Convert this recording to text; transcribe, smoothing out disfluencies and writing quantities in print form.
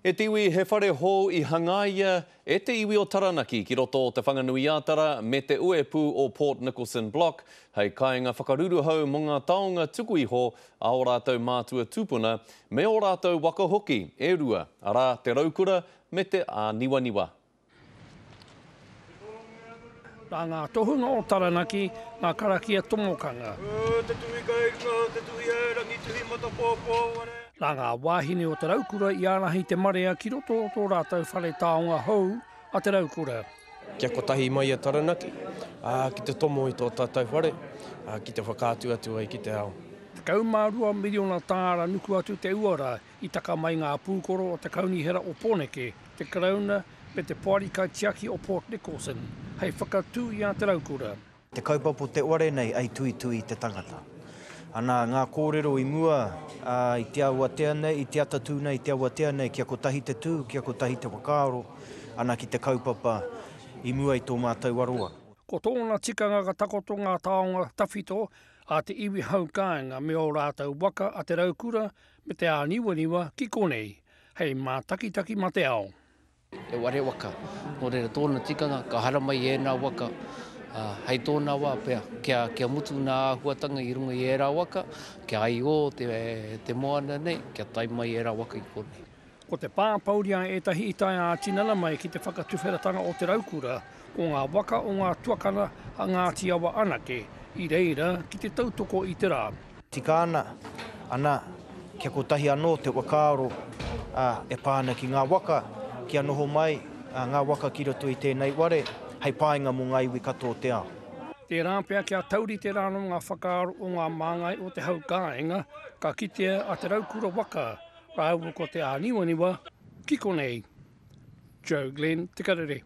E te iwi, he whare hou i hangaia e te iwi o Taranaki ki roto o Te Whanganui-ā-Tara me te uepū o Port Nicholson Block hei kāinga whakaruruhau mō ngā taonga tuku iho a ō rātou mātua tūpuna me ō rātou waka hoki e rua, arā, te raukura me te āniwaniwa. Nā ngā tohunga o Taranaki ngā karakia tomokanga. Nā ngā wāhine o Te Raukura i ārahi te marea ki roto o tō rātou whare taonga hou a Te Raukura. Kia kotahi mai a Taranaki, ā, ki te tomo i tō tātou whare, ā, ki te whakaatu atu ai ki te ao. 12 miriona tāra nuku atu te uara i taka mai ngā pūkoro o te Kaunihera o Pōneke, te Karauna me te Poari Kaitiaki o Port Nicholson hei whakatū i a Te Raukura. Te kaupapa o te ware nei ei tuitui i te tangata. Ana, ngā kōrero i mua, ā, i te awatea nei, i te atatū nei, i te awatea nei, kia kotahi te tū, kia kotahi te whakaaro, ana ki te kaupapa i mua i tō mātou aroa. Ko tōna tikanga ka takoto ngā taonga tawhito a te iwi hau kāinga me ō rātou waka a Te Raukura me te āniwaniwa ki konei, hei mātakitaki mā te ao. He ware waka, nō reira tōna tikanga ka haramai ēnā waka, ā, hei tōna wā pea, kia, kia mutu ngā āhuatanga i runga i ērā waka, kia aiō te, te moana nei, kia tae mai ērā waka i konei. Ko te pā pouri a ētahi i tae ā-tinana mai ki te whakatuwheratanga o Te Raukura, ko ngā waka o ngā tuakana a Ngāti Awa anake i reira ki te tautoko i te rā. Tika ana, ana, kia kotahi anō te whakaaro, ā, e pā ana ki ngā waka, kia noho mai ngā waka ki roto i tēnei ware, hei painga mō ngā iwi katoa o te ao. Tērā pea kia taurite rānō ngā whakaaro o ngā māngai o te hau kāinga, ka kitea a Te Raukura waka rāua ko Te Āniwaniwa ki konei. Joe Glenn, Te Karere.